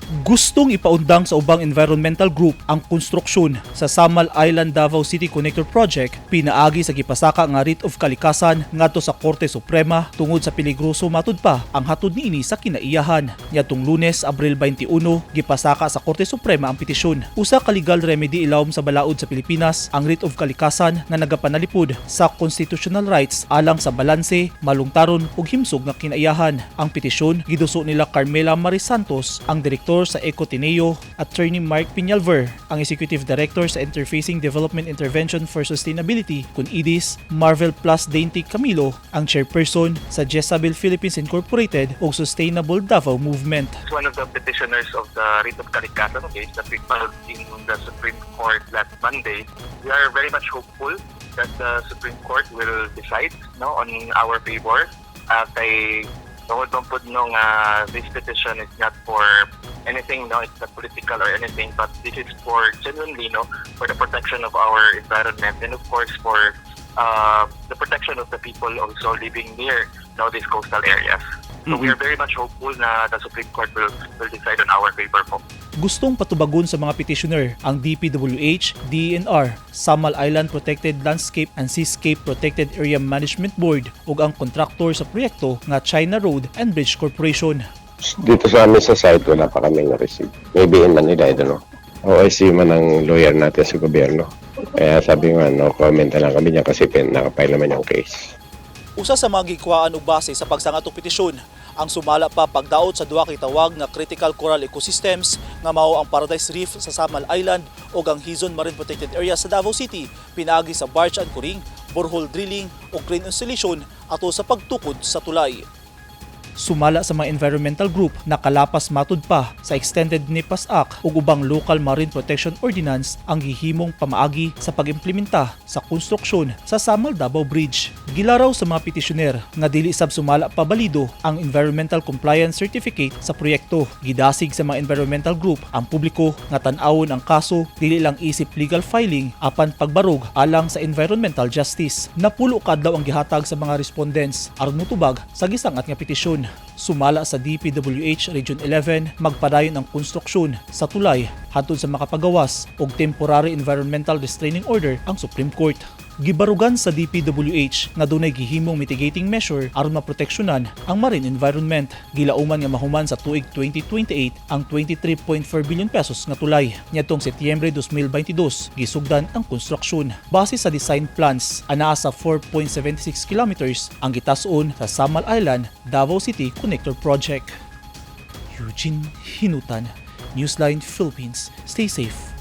Gustong ipaundang sa ubang environmental group ang konstruksyon sa Samal Island Davao City Connector Project pinaagi sa gipasaka nga writ of kalikasan ngadto sa Korte Suprema tungod sa peligroso matud pa ang hatod niini sa kinaiyahan. Niadtong Lunes, Abril 21, gipasaka sa Korte Suprema ang petisyon. Usa ka legal remedy ilawom sa balaod sa Pilipinas ang writ of kalikasan nga nagapanalipod sa constitutional rights alang sa balanse, malungtaron ug himsog nga kinaiyahan. Ang petisyon giduso nila Carmela Maris Santos, ang direktor sa Ecoteneo, Attorney Mark Piñalver, ang Executive Director sa Interfacing Development Intervention for Sustainability kun IDIS, Marvel Plus Dainty Camilo, ang chairperson sa Jezabel Philippines Incorporated ug Sustainable Davao Movement. One of the petitioners of the writ of Kalikasan case that we filed in the Supreme Court last Monday. We are very much hopeful that the Supreme Court will decide, no, on our favor. Kay tungod man pud no nga this petition is not for anything, no, it's not political or anything, but this is for genuinely, no, for the protection of our environment and of course for the protection of the people also living near, no, these coastal areas. So we are very much hopeful na the Supreme Court will decide on our favor po. Gustong patubagon sa mga petitioner ang DPWH, DENR, Samal Island Protected Landscape and Seascape Protected Area Management Board ug ang kontraktor sa proyekto nga China Road and Bridge Corporation. Dito sa amin sa site, wala pa kaming na-receive. Maybe in Manila, I don't know. OIC man ang lawyer natin sa gobyerno. Kaya sabi nga, no comment na lang kami niya kasi nakapile naman yung case. Usa sa mga gikuhaan og base sa pagsangat og petisyon ang sumala pa pagdaot sa duha kay tawag nga critical coral ecosystems nga mao ang Paradise Reef sa Samal Island ug ang Hizon Marine Protected Area sa Davao City pinaagi sa barge anchoring, borehole drilling ug crane installation ato sa pagtukod sa tulay. Sumala sa mga environmental group, nakalapas matud pa sa Extended NIPAS Act ug ubang Local Marine Protection Ordinance ang gihimong pamaagi sa pag-implementa sa konstruksyon sa Samal Davao Bridge. Gilaraw sa mga petisyoner nga dili sab sumala pa balido ang Environmental Compliance Certificate sa proyekto. Gidasig sa mga environmental group ang publiko nga tan-awon ang kaso dili lang isip legal filing apan pagbarog alang sa environmental justice. 10 ka adlaw ang gihatag sa mga respondents aron motubag sa gisangat nga petisyon. Sumala sa DPWH Region 11, magpadayon ang konstruksyon sa tulay hantod sa makapagawas og temporary environmental restraining order ang Supreme Court. Gibarugan sa DPWH nga dunay gihimong mitigating measure aron maproteksyonan ang marine environment. Gilauman nga mahuman sa tuig 2028 ang 23.4 billion pesos nga tulay. Niadtong Setyembre 2022, gisugdan ang konstruksyon. Base sa design plans, anaa sa 4.76 kilometers ang gitas-on sa Samal Island, Davao City Connector Project. Eugene Hinutan, Newsline Philippines. Stay safe.